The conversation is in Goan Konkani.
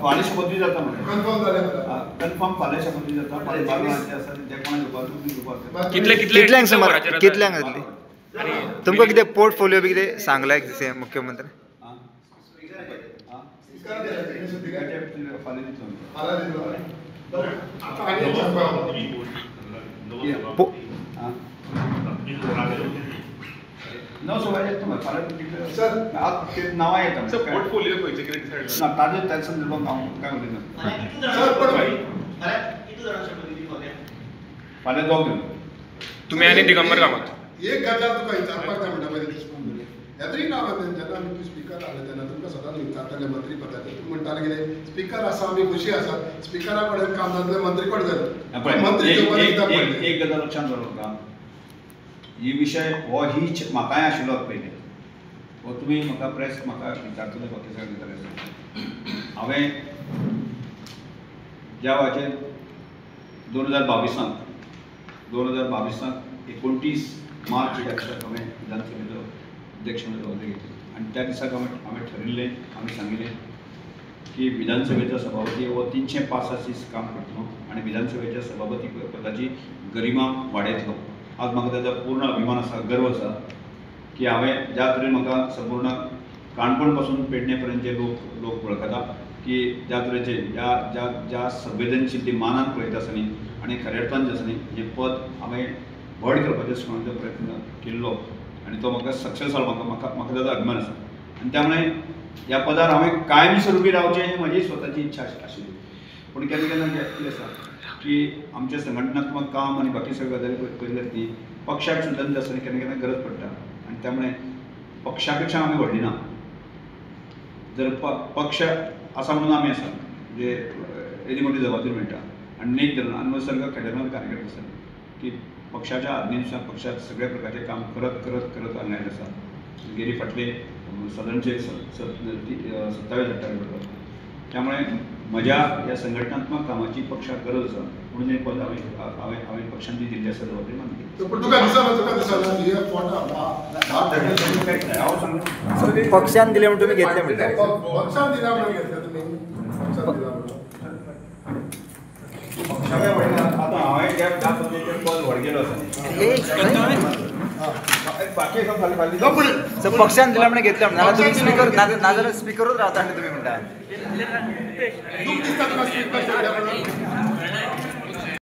फाल्यां शपथविधी जाता म्हणून कन्फर्म जालें, कन्फर्म फाल्यां शपथविधी जाता. फाल्यां 12 वरांचेर आसा, जे कोणा घेवपाक घेवपाक. कितल्यांक सुमार कितल्यांक जातली तुमकां? कितें पोर्टफोलियो बी कितें सांगलां मुख्यमंत्री? नांवां येता पोर्टफोलियो खंयचे कितें डिसायड ना ताजे त्या संदर्भात हांव काय उलयना. फाल्यां दोग जाण तुमी आनी दिगंबर कामत. एक गजाल तुका विचारपाक जाय म्हणटा पळय, येतरी नांव जेन्ना आमी स्पिकर आसले तेन्ना तुमकां सदांच विचारताले मंत्री पदाचेर, तुमी म्हणटाले कितें स्पिकर आसा आमी खुशी आसात, स्पिकरा कडेन काम जातलें मंत्री कडेन जालें. मंत्री एक गजाल लक्षांत दवरप का, ही विशय हो हीच म्हाकाय आशिल्लो पयलीं, हो तुमी म्हाका प्रेस म्हाका विचारतले बाकी सगळें गजाली आसा. हांवें ज्या वेळाचेर 2022 29 मार्च ह्या दिसाक हांवें विधानसभेचो अध्यक्ष म्हणून जबाबदारी घेतली आनी त्या दिसाक हांवें ठरिल्लें, आमी सांगिल्लें की विधानसभेचो सभापती हो 365 दीस काम करतलो आनी विधानसभेच्या सभापती पदाची गरिमा वाडयतलो. आज म्हाका ताजो पूर्ण अभिमान आसा, गर्व आसा की हांवें ज्या तरेन म्हाका संपूर्ण काणकोण पासून पेडणे पर्यंत जे लोक वळखता की ज्या तरेचे ज्या ज्या ज्या संवेदनशील मानान पळयता आसतना आनी खऱ्या अर्थान जें आसा न्ही हें पद हांवें व्हड करपाचो सुमार प्रयत्न केल्लो आनी तो म्हाका सक्सेस जालो. म्हाका म्हाका म्हाका ताजो अभिमान आसा आनी त्यामुळे ह्या पदार हांवें कायम स्वरुपी रावचें ही म्हजी स्वताची इच्छा आशिल्ली. पूण केन्ना केन्ना कितें आसा की आमचें संघटनात्मक काम आनी बाकी सगळ्यो गजाली पळयल्यात न्ही पक्षाक सुद्दां जें आसा केन्ना केन्ना गरज पडटा आनी त्यामुळे पक्षा पेक्षा आमी व्हडली ना. जर पक्ष आसा म्हणून आमी आसा, म्हणजे येदी मोठी जबाबदारी मेळटा आनी नेक धरून आनी सारको खेड्यान कार्यकर्ते आसा की पक्षाच्या आज्ञेनुसार पक्षात सगळ्या प्रकारचे काम करत करत करत हांगा आयिल्ले आसा. गेली फाटले सादारणचे 27 28 वर्सां. त्यामुळे म्हज्या ह्या संघटनात्मक कामाची पक्षाक गरज आसा म्हणून हें पद हांवें हांवें पक्षान जी दिल्ली आसा जबाबदारी मानली. पक्षान दिले म्हणून तुमी घेतले म्हणटा? पक्षान दिला म्हणून घेतले तुमी? आतां हांवें ज्या पद्दतीचें पद व्हड केलो आसा बाकी पक्षान दिला म्हणून घेतले म्हणटा, तुमी स्पिकर नाजाल्यार स्पिकरूच रावता आनी तुमी म्हणटा. दुःख दिसता तुका स्पिकर सोडल्या म्हणून?